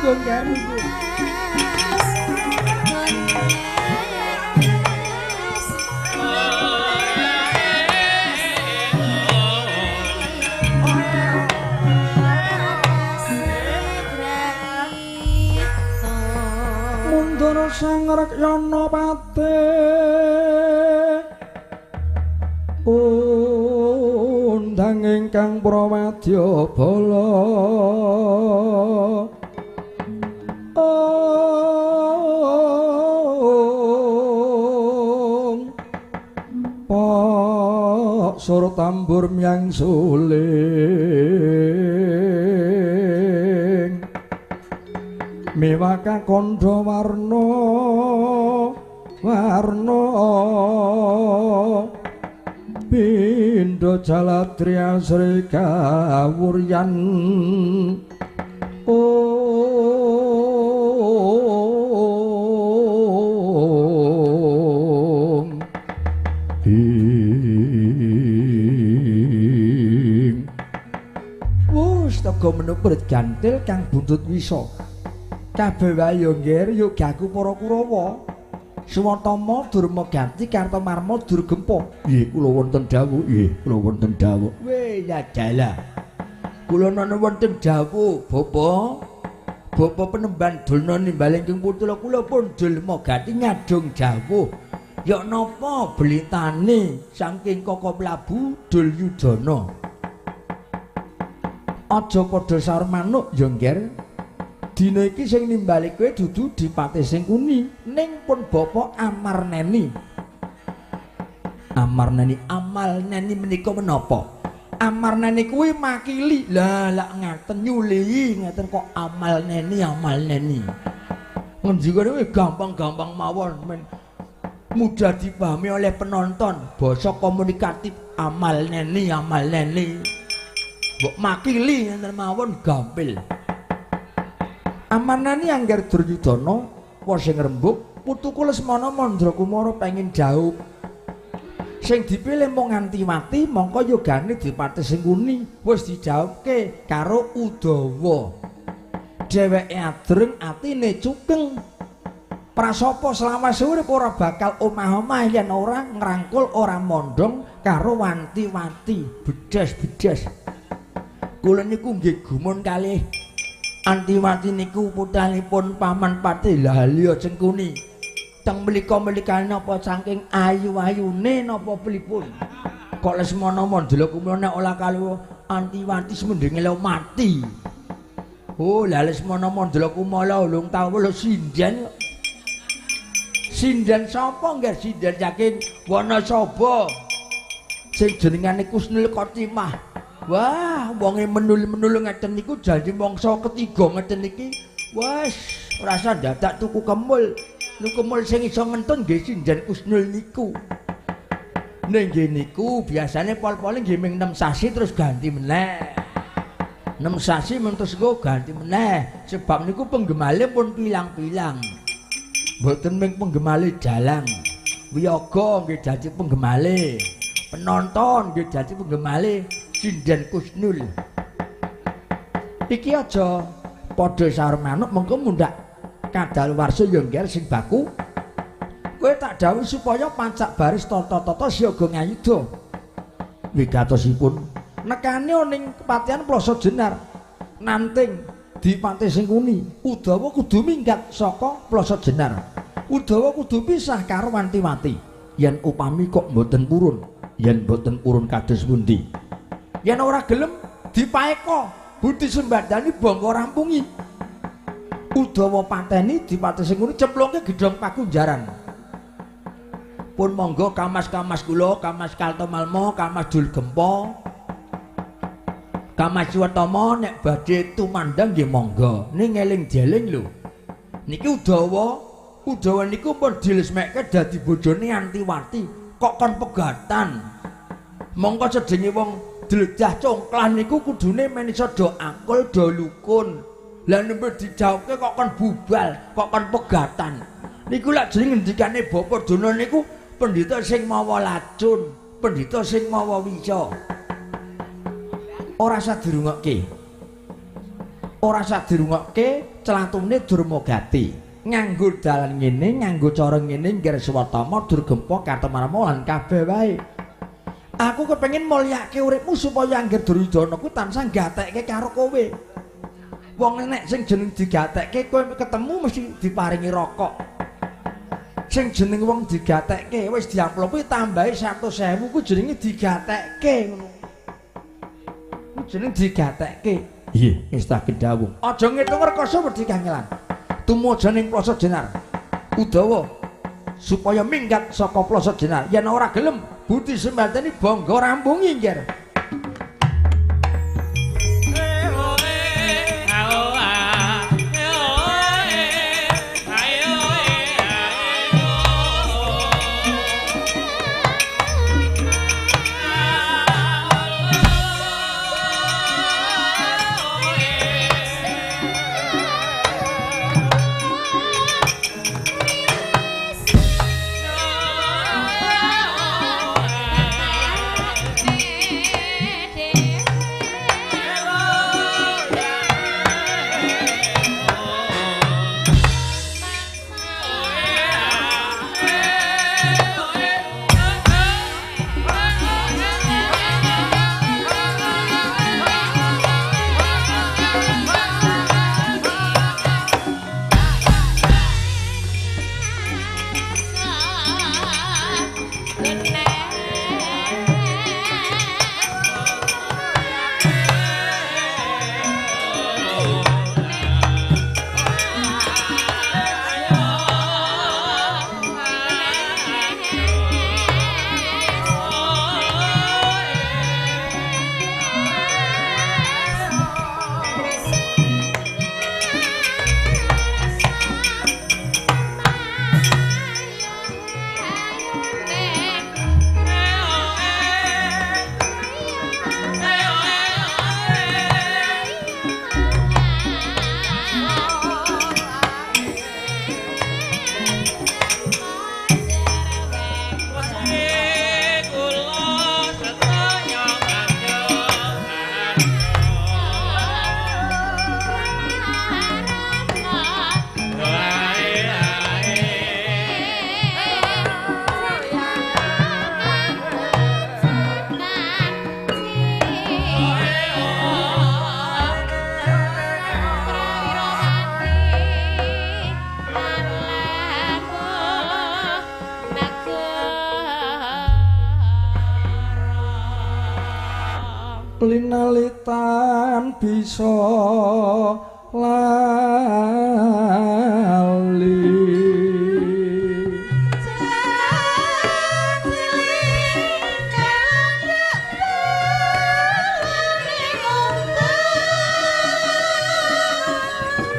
Monggo nggih monggo. Mundur sang Rekyana pate undang ingkang prawadya bala ong pak sur tambur myang suling mewah kakandha warna warna pindha jaladri asri kawuryan ong ing wus tega menuprit gantil kang buntut wisa kabeh wae ya nggih yuk gaku para Kurawa Suwatama Durma Ganti Kartomarma Durgempa. Nggih kula wonten dawuh. Nggih kula wonten dawuh. Weh ya dalah. Kula nana wonten dawuh, Bapak. Bapak penemban Durna nimbal ingkang putra kula pun Durma Ganti ngadung dawuh. Ya napa blitane saking Koko Prabu Duryudana. Aja padha saur manuk ya nggih. Dina iki sing nimbali kowe dudu Dipati Sengkuni ning pun Bapak Amarneni. Amarneni amalneni menika menapa? Amarneni kuwi makili. Lah lak ngaten nyulihi ngaten kok amalneni amalneni. Ngendikane kuwi gampang-gampang mawon men mudah dipahami oleh penonton. Basa komunikatif amalneni amalneni. Mbok makili ngaten mawon gampil. Amarnani angger Duryudana wis ngrembug putuku Lesmana Mandrakumara pengin jauh. Sing dipilih mung Antiwati mongko yogane Dipati Sengkuni wis dijawabke karo Udawa. Dheweke adreng atine cukeng. Prasapa selawase urip ora bakal omah-omah yen ora ngrangkul ora mondhong karo wanti-wanti bedes-bedes. Kula niku nggih gumun kalih Antiwati niku putranipun Paman Patih Lalya Cengkuni. Teng mlika-mlikane napa saking ayu-ayune napa pripun? Kok Lesmana Mandala kumala nek ora karo Antiwati semendinge mati. Oh, lah Lesmana Mandala kumala ulung tau lho sinden. Sinden sapa nggih sinden saking Wanasaba. Sing jenengane Kusnul Khotimah. Wah, wonge menul-menul ngeten niku janji mangsa ketiga ngeten iki. Wes, rasa dadak tuku kemul. Tuku kemul sing iso ngentun nggih sinden Kusnul niku. Ning nggih niku biasane pol-pole nggih ming 6 sasi terus ganti meneh. 6 sasi men terus engko ganti meneh. Sebab niku penggemale pun pilang-pilang. Mboten ming penggemale dalang. Wiyaga nggih dadi penggemale. Penonton nggih dadi penggemale. Sinden Kusnul. Iki aja padha saur manuk mengko mundhak kadaluwarsa ya ngger sing baku. Kowe tak dawuh supaya pancak baris tata-tata siaga ngayuda. Wigatosipun nekane ning kepatihan Plasa Jenar nanting Dipati Sengkuni. Udawa kudu minggat saka Plasa Jenar. Udawa kudu pisah karo Wantiwati. Yen upami kok mboten purun, yen mboten purun kados pundi? Yen ora gelem dipaeka budi sembadani bangka rampungi. Udawa pateni Dipati Sengkuni cemplungke gedhong pakunjaran. Pun monggo kamas-kamas kula, kamas Kartomarma, kamas Dulgempa, kamas Suwetama nek badhe tumandang nggih monggo. Ning eling-jeling lho. Niki Udawa, Udawa niku pun dilesmekke dadi bojone Antiwati, kok kon pegatan. Mongko sedenge wong dledah congklah niku kudune men iso do akul do lukun. Lah nembe dijawabke kok kon bubal, kok kon pegatan. Niku lak jeneng ngendikane Bapak Dona niku pendhita sing mawa lacun, pendhita sing mawa wisa. Ora usah dirungokke. Ora sak dirungokke celatune Durmagati. Nganggo dalan ngene, nganggo cara ngene ngger Swatama Durgempa Kartomarma lan kabeh wae. Aku kepengin mulyake uripmu supaya angger Duryudana ku tansah gatekke karo kowe. Wong nek sing jeneng digatekke kowe ketemu mesti diparingi rokok. Sing jeneng wong digatekke wis diamplopi tambahi 100.000 ku jenenge digatekke ngono. Ku jeneng digatekke. Iya, wis tak dawuh. Aja ngitung rekoso wedi kangelan. Tumuju ning Ploso Jenar. Udawa supaya minggat saka Ploso Jenar. Yen ora gelem, budi sembanteni bangga rampungi, Ngger. Linalitan bisa lali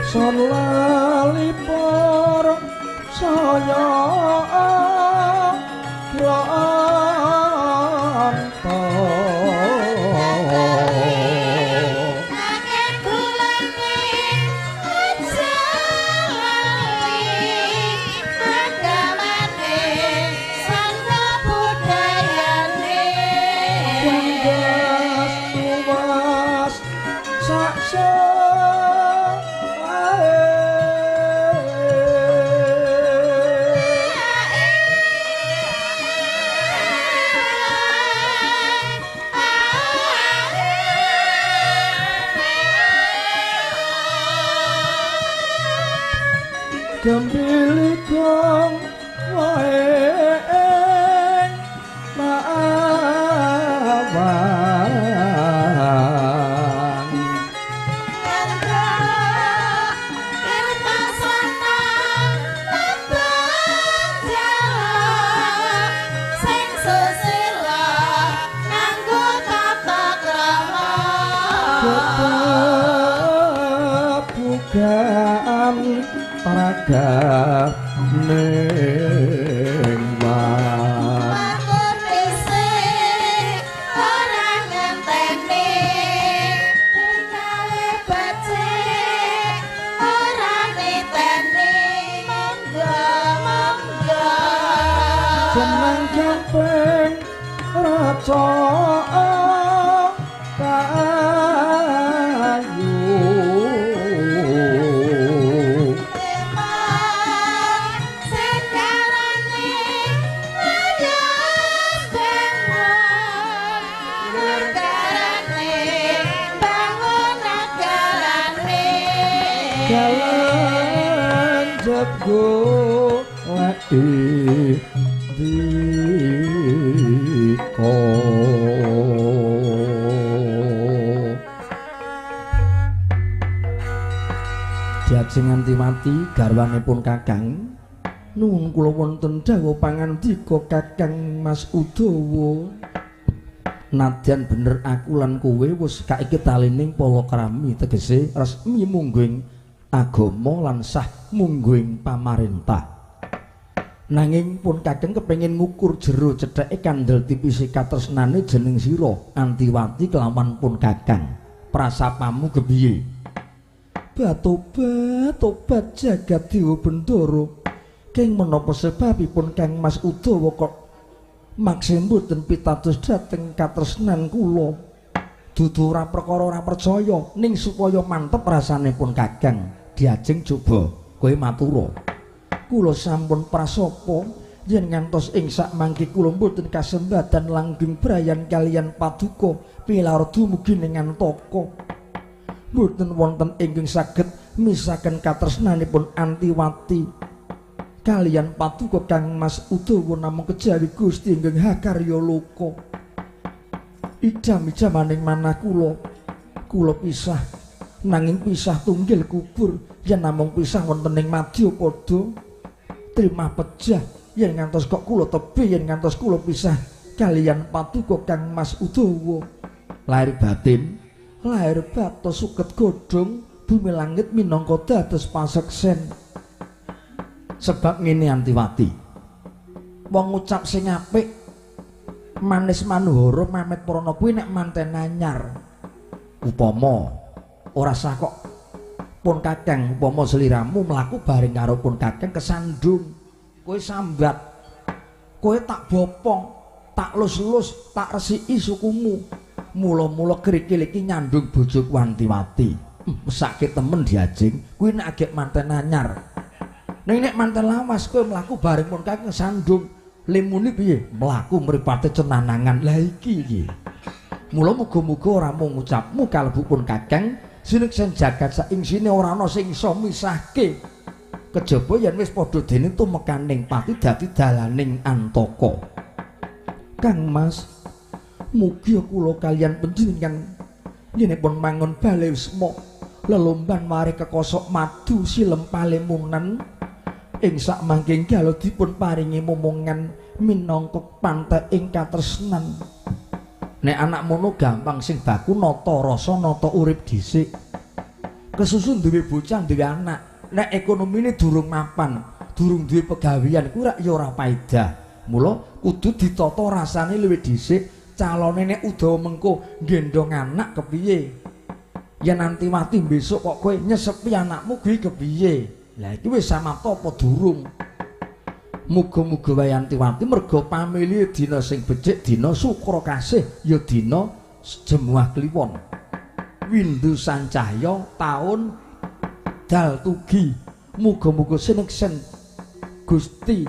son lali para saya Gembiligong wae ing mawang sing susila nganggo tata krama bukaan ning wan isih ora ngenteni digawe becik ora niteni monggo monggo jeneng gamping raja kayu. Galanjep goleki dika. Diajeng nganti mati garwanipun Kakang. Nuwun kula wonten dawuh pangandika Kakang Mas Udawa. Nadyan bener aku lan kowe wis kaiket talining palakrami, tegese resmi mungguing agama lan sah mungguing pamarentah. Nanging pun Kakang kepengin ngukur jero cetheke kandel tipise katresnane jeneng sira Antiwati kelawan pun Kakang. Prasapamu kepiye? Batobat tobat jagat dewa bendara. Keng menapa sebabipun Kang Mas Udawa kok makse mboten pitados dhateng katresnan kula? Dudu ora perkara ora percaya, ning supaya mantep rasane pun Kakang diajeng coba kowe matura. Kula sampun prasapa yen ngantos ing sakmangke kula mboten kasembadan langgeng brayan kaliyan paduka pilar dumugi ning antaka. Mboten wonten ingkang saged misaken katresnanipun Antiwati kaliyan paduka Kang Mas Udawa namung kejawi Gusti ingkang hakarya loka. Idam-idamaning manah kula, kula pisah nanging pisah tunggil kubur, yen namung pisah wonten ing madyapada trimah pejah yen ngantos kok kula tebih yen ngantos kula pisah kaliyan paduka Kang Mas Udawa. Lahir batin, lahir batos suket godhong bumi langit minangka dados paseksen. Sebab ngene Antiwati, wong ngucap sing apik manis manuhara mamet prana kuwi nek manten anyar. Upama ora sah kok pun Kakang, upama sliramu mlaku bareng karo pun Kakang kesandung, kowe sambat, kowe tak bopong, tak lus-lus, tak resiki sukumu. Mula-mula krikil iki nyandung bojoku Antiwati. Mesake temen diajeng kuwi nek agek manten anyar. Ning nek manten lawas kowe mlaku bareng pun Kakang sandung, limune piye? Mlaku mripate cenanangan. Lah iki iki. Mula muga-muga ora mung ngucapmu kalebu pun Kakang, sineksen jagat saingsine ora ana sing iso misahke. Kejaba yen wis padha dene tumekaning pati dadi dalaning antaka. Kang Mas, mugi kula kaliyan panjenengan yenipun mangun bale wisma lelomban mari kekosok madu silem palemunan ing sakmangke galo dipun paringi momongan minangka pantek ing katresnan. Nek anak mono gampang sing baku nata rasa nata urip dhisik. Kesusu duwe bocah duwe anak, nek ekonomine durung mapan, durung duwe pegawean kuwi rak ya ora paedah. Mula kudu ditata rasane luwih dhisik. Calone nek Udawa mengko nggendhong anak kepiye? Yen Antiwati besok kok kowe nyesepi anakmu kuwi kepiye? Lah iki wis samapta apa durung? Muga-muga wae Antiwati merga pamili dina sing becik dina sukra kasih ya dina Jemuah Kliwon. Windu Sancahya taun dal tugi. Muga-muga sineksen Gusti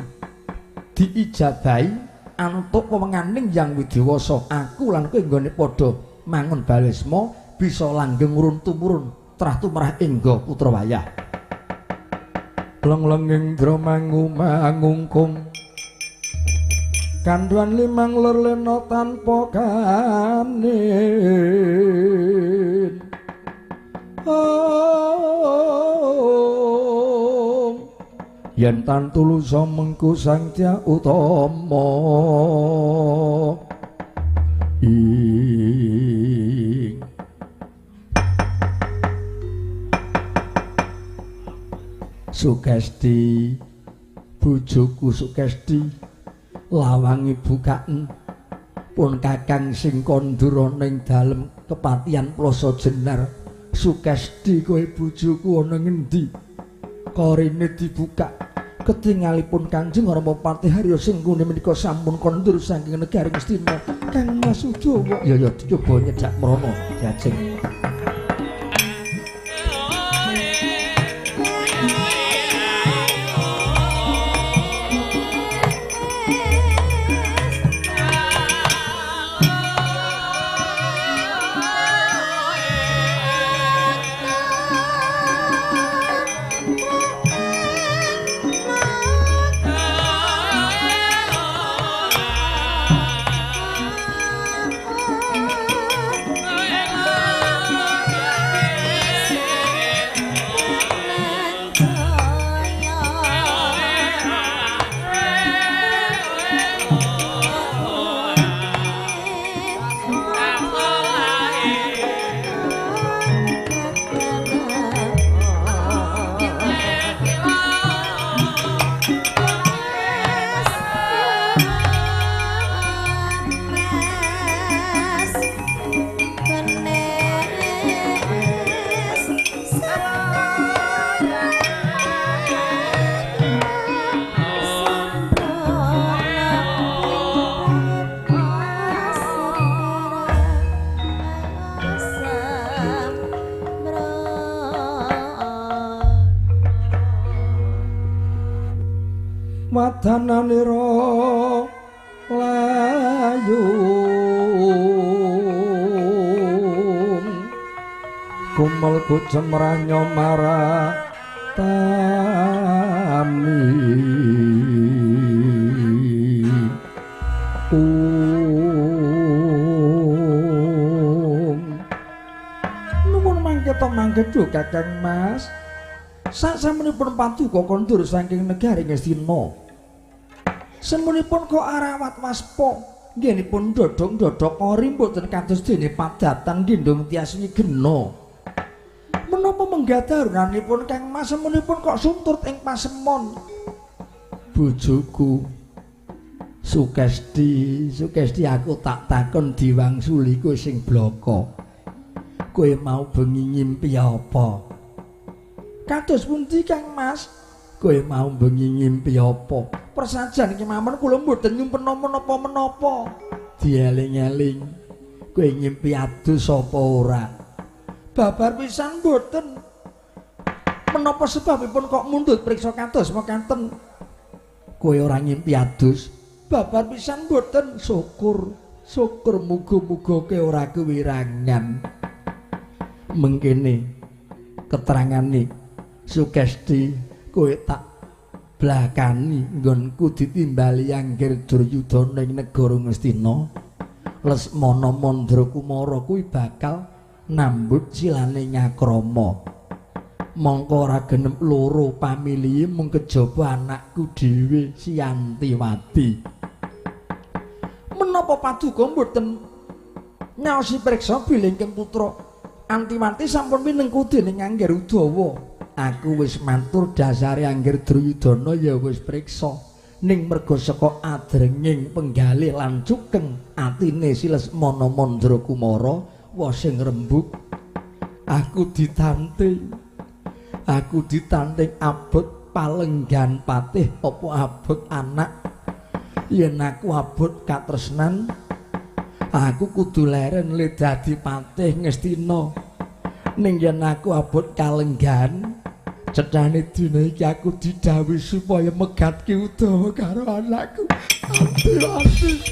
diijabahi antuk wewenganing Yang Widiwasa. Aku lan kowe nggone padha mangun balisma bisa langgeng urun tumurun trah tumrah engga putra wayah. Leng-lenging dramangu mangungkung kandhuan limang lur lena tanpa kanin. Om yen tan tulusa mengku Sang Dyah Utama ing Sukesti bojoku Sukesti lawangi bukaen pun Kakang sing kondur ning dalem kepatihan Ploso Jenar. Sukesti kowe bojoku ana ngendi? Korine dibuka ketingalipun Kanjeng Rama Patih Harya Sengkuni menika sampun kondur saking negari Ngastina. Kang Mas Udawa ya ya dicoba nyedak mrono diajeng. Wadananira layung kumel kucemranyo maratami. Nuwun mangke to mangke Kakang Mas. Sasampunipun paduka kondur saking negari Ngastina. Semunipun kok arawat waspa, nggenipun dodong-dodok ori mboten kados dene padatan gendhong tias wigena. Menapa menggah darunanipun Kang Mas semunipun kok suntur ing pasemon? Bojoku Sukesti, Sukesti aku tak takon diwangsuliku sing blaka. Kowe mau bengi ngimpi apa? Kados pundi Kang Mas? Kowe mau bengi ngimpi apa? Persajan kemawon kula mboten nyumpen menapa-menapa. Dieling-eling. Kowe ngimpi adus apa ora? Babar pisan mboten. Menapa sebabipun kok mundhut priksa kados mekaten? Kowe ora ngimpi adus? Babar pisan mboten. Syukur, syukur muga-muga kowe ora kewirangan. Mengkene keterangane Sukesti kowe tak blakani nggonku ditimbali Anggir Duryudana ing negara Ngastina. Lesmana Mandra Kumara kuwi bakal nambut silane nyakrama. Mongko ora genep loro pamilihe mung kejaba anakku dhewe si Antiwati. Menapa paduka mboten nyaosi priksa bilih ingkang putra Antiwati sampun minengku dening Anggir Udawa? Aku wis matur dasare Anggir Duryudana ya wis priksa, ning merga saka adrenging penggalih lan cukeng atine si Lesmana Mandra Kumara wosing rembug aku ditanting. Aku ditanting abot palenggan patih apa abot anak. Yen aku abot katresnan, aku kudu leren le dadi patih Ngastina. Ning yen aku abot kalenggan, cethane dina iki aku didhawuhi supaya megatke Udawa karo anakku. Ati-ati.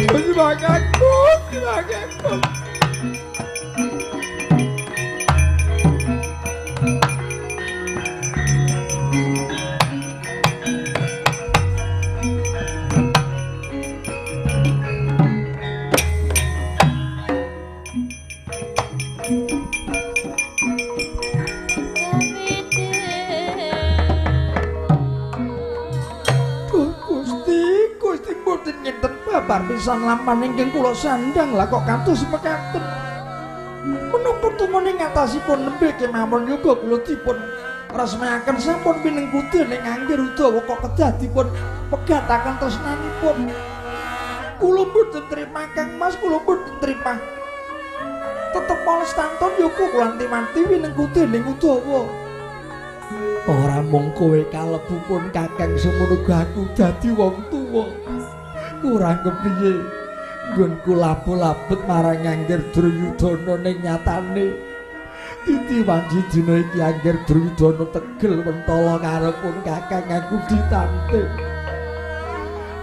Aku, aku. Babar pisan lampan ingkang kula sandhang lah kok kados mekaten. Menapa tumune ngatasipun nembe kemawon yoga kula dipun resmiaken sampun pinengku dening Anggir Udawa kok kedah dipun pegataken tresnanipun. Kula mboten trima Kang Mas, kula mboten trima. Tetep lestantun yoga kula anti-manti winengku dening Udawa. Ora mung kowe kalebu pun Kakang semono aku dadi wong tuwa. Kurang kepiye nggonku labu-labet marang Anggir Duryudana ning nyatane titi wanci dina iki Anggir Duryudana tegel mentala karo pun Kakang aku ditanting.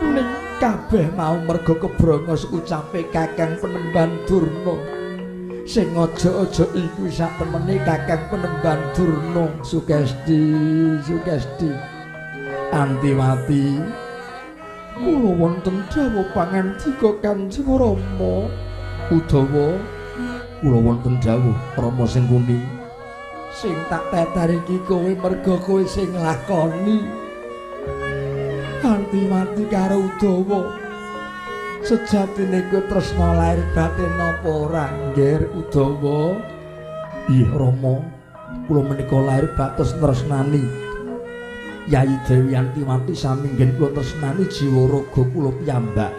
Ning kabeh mau merga kebrongos ucape Kakang Penemban Durna. Sing aja-aja iku sak temene Kakang Penemban Durna. Sukesti, Sukesti Antiwati, kula wonten dawuh pangandika Kanjeng Rama. Udawa, kula wonten dawuh Rama Sengkuni. Sing tak tetar iki kowe merga kowe sing nglakoni. Antiwati karo Udawa, sejatine kowe tresna lair batin apa ora, Nggir Udawa? Iya Rama, kula menika lair batos tresnani Yayi Dewi Antiwati sami ngen kula tresnani jiwa raga kula piyambak.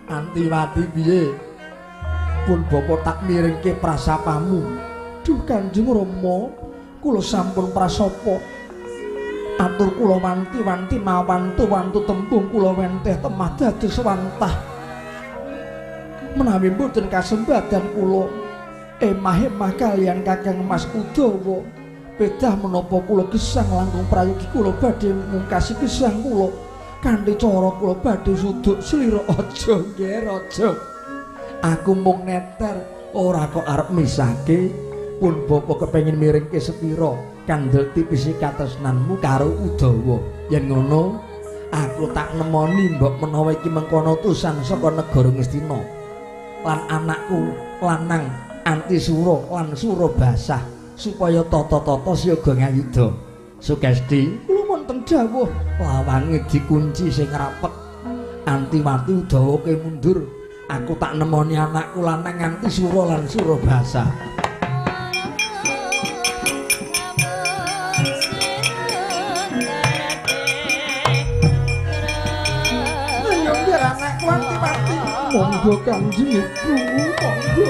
Antiwati piye? Pun bapa tak miringke prasapamu. Duh Kanjeng Rama, kula sampun prasapa. Atur kula wanti-wanti mawantu-wantu tembung kula wenteh temah dados wantah. Menawi mboten kasembadan kula emah-emah kalian Kakang Mas Udawa, Pedah menapa kula gesang langkung prayogi kula badhe mungkasi gesang kula kanthi cara kula badhe suduk slira. Aja nggih aja. Aku mung neter ora kok arep misahke. Pun bapa kepengin miringke sepira kandel tipis katresnanmu karo Udawa. Yen ngono aku tak nemoni mbok menawa iki mengkono utusan saka negara Ngastina lan anakku lanang Antisura lan Surabasah supaya tata-tata siaga ngayuda. Sukesti kula wonten dawuh lawange dikunci sing rapet. Antiwati Udawa ke mundur. Aku tak nemoni anakku lanang Antisura lan Surabasah. Ayo biar anakku Antiwati. Monggo Kanjeng Ibu, monggo.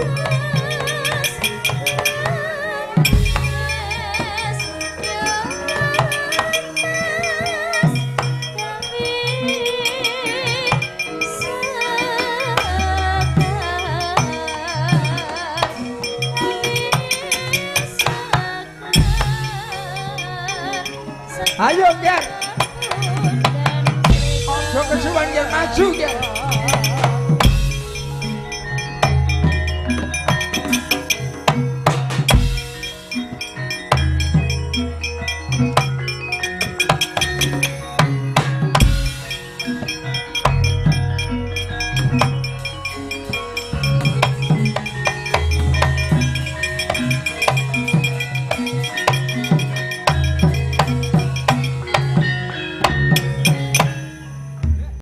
Ayo, Ger. Aja kesuwen, Ger, maju, Ger.